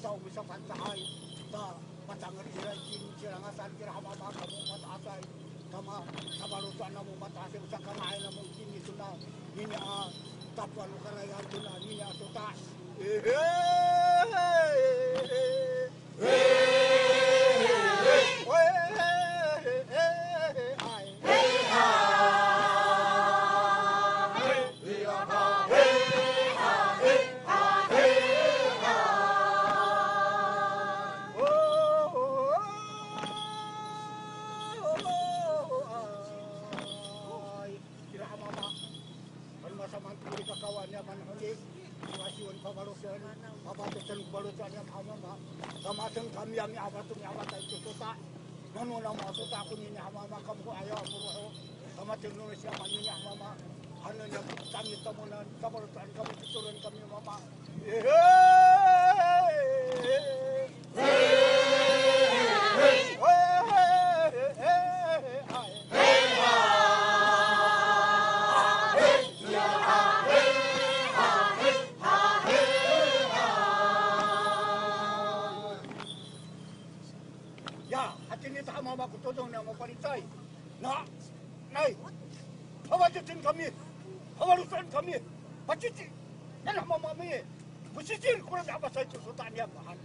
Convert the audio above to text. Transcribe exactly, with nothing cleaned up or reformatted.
Sa o misaFangcalay, ta patangel ira i, cilangasan kira hamama kamo mato'asay, kama, sa faloco' namo mato'asay, o sakanga'ay namo itini tona nini a tapang no karayan tona nini a sota'. Ira hamama. Ano masamaan to i kakawa niyam a honi, masiwen pafaloco'en, papatoten ko faloco' niyam hamama. Kamaten kami a mi'apat to mi'apat to sota'. Nano namo a sota' konini hamama, kamo ko ayaw a faloco'. Kamaten no niyam a nini hamama. Hanen niyam kami tamowanan, kafaloco'an kami, pitoren kami mama. Ya, hatini to hamama ko todong niyam a palicay. Na, nay, pafatoten kami, pafaloco'en kami, pacici, nano hamama mi, pasicil ko raan a pasay to sota' niyam han.